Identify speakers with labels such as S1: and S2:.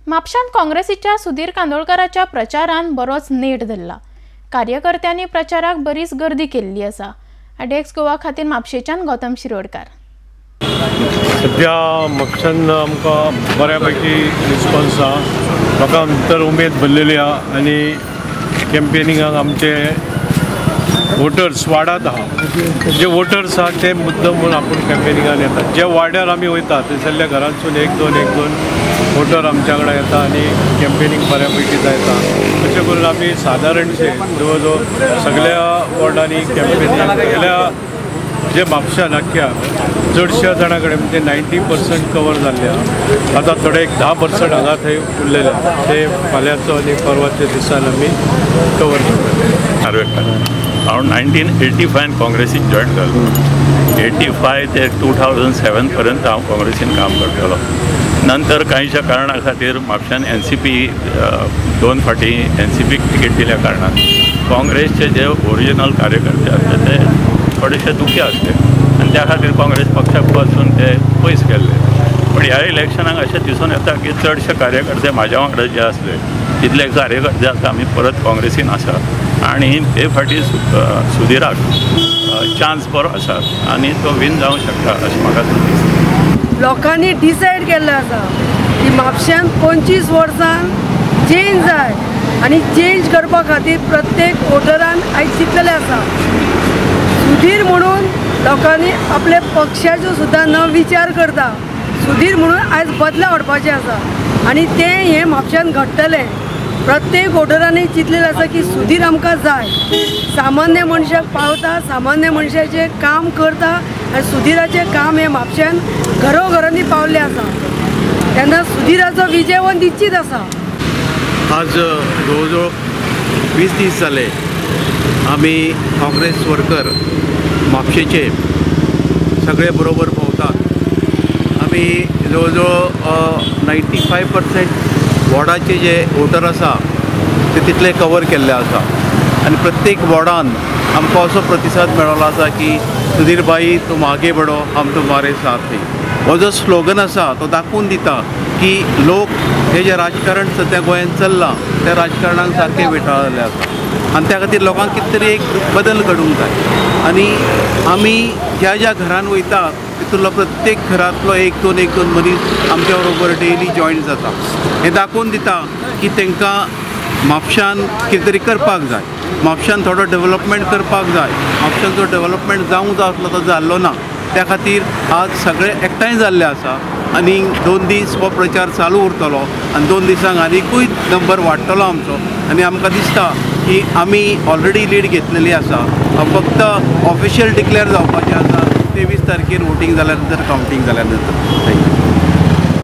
S1: म्हापशांत काँग्रेसीच्या सुधीर कांदोळकाराच्या प्रचारान बरोच नेट धरला. कार्यकर्त्यांनी प्रचाराक बरीच गर्दी केल्ली आसा. आयडीएक्स गोवा खातीर म्हापशेच्यान गौतम शिरोडकार.
S2: सध्या म्हापशान आमकां बऱ्यापैकी रिस्पॉन्स आसा. लोकांक भितर उमेद भरलेली आसा आनी कॅम्पेनिंगाक आमचे वोटर्स वाडात आहा. जे वोटर्स आहा ते मुद्दम म्हूण आपूण कॅम्पेनिंगान येतात. जे वाड्यार आमी वयता थंयसरल्या घरांतसून एक दोन एक दोन वोटर आमच्या कडेन येता आनी कॅम्पेनिंग बऱ्यापैकी जाता. अशें करून आमी सादारणशे जवळ जवळ सगळ्या वॉर्डांनी कॅम्पेनिंग सगळ्या जे म्हापशान आख्ख्या चडश्या जाणां कडेन म्हणजे 90% कवर जाल्ले आहा. आतां थोडे एक 10% हांगा थंय उरलेले आहा, ते फाल्यांचो आनी परवाच्या दिसान आमी कवर करतले.
S3: हांव 1985 काँग्रेसीन जॉयन जालो. 85 ते 2007 पर्यंत हांव काँग्रेसीन काम करतालो. नंतर कांयच्या कारणा खातीर म्हापशान NCP दोन फावटी NCPक तिकीट दिल्या कारणान काँग्रेसचे जे ओरिजिनल कार्यकर्ते आसले ते थोडेशे दुखी आसले आनी त्या खातीर काँग्रेस पक्षाक पासून ते पयस गेल्ले. पण ह्या इलेक्शनाक अशें दिसून येता की चडशे कार्यकर्ते म्हाज्या वांगडा जे आसले तितले कार्यकर्ते आतां आमी परत काँग्रेसीन आसा आनी हे फावटी सुधीराक चान्स बरो आसा आनी तो विन जावंक शकता अशें म्हाका दिसता.
S4: लोकांनी डिसायड केल्लें आसा की म्हापश्यांत 25 वर्सां चेंज जाय आनी चेंज करपा खातीर प्रत्येक वोटरान आयज चिंतलेलें आसा. सुधीर म्हणून लोकांनी आपल्या पक्षाचो सुद्दां न विचार करता सुधीर म्हणून आयज बदलाव हाडपाचें आसा आनी तें हें म्हापश्यांत घडटलें. प्रत्येक वोटरांनी चिंतलेलें आसा की सुधीर आमकां जाय, सामान्य मनशाक पावता, सामान्य मनशाचें काम करता आनी सुधीराचें काम हें म्हापश्यांत घरोघरांनी पावल्लें आसा. तेन्ना सुधीराचो विजय हो निश्चीत आसा.
S5: आज जवळ जवळ 20 दीस जाले आमी काँग्रेस वर्कर म्हापशेचे सगळे बरोबर भोंवतात. आमी जवळ जवळ 95% वॉर्डाचे जे वोटर आसा ते तितले कवर केल्ले आसा आनी प्रत्येक वॉर्डान आमकां असो प्रतिसाद मेळ्ळो आसा की सुधीर भाई तुम आगे बढो, हम तुम्हारे साथ हैं. हो जो स्लोगन आसा तो दाखोवन दिता की लोक हे जे राजकारण सद्या गोंयांत चल्लां त्या राजकारणाक सारकें विटाळिल्लें आसा आनी त्या खातीर लोकांक कितें तरी एक बदल घडूंक जाय. आनी आमी ज्या ज्या घरान वयता तितूंतलो प्रत्येक घरांतलो एक दोन एक दोन मनीस आमच्या बरोबर डेली जॉयन जाता. हें दाखोवन दिता की तांकां म्हापशान कितें तरी करपाक जाय, म्हापशान थोडो डेवलपमेंट करपाक जाय. म्हापशान जो डेवलपमेंट जावंक जाय आसलो तो जाल्लो ना, त्या खातीर आज सगळे एकठांय जाल्ले आसा आनी 2 दीस हो प्रचार चालू उरतलो आनी 2 दिसांक आनिकूय नंबर वाडटलो आमचो. आनी आमकां दिसता की आमी ऑलरेडी लीड घेतलेली आसा, फक्त ऑफिशियल डिक्लेअर जावपाचें आसा 23 तारखेर वोटींग जाल्या नंतर, कावंटींग जाल्या नंतर. Thank you.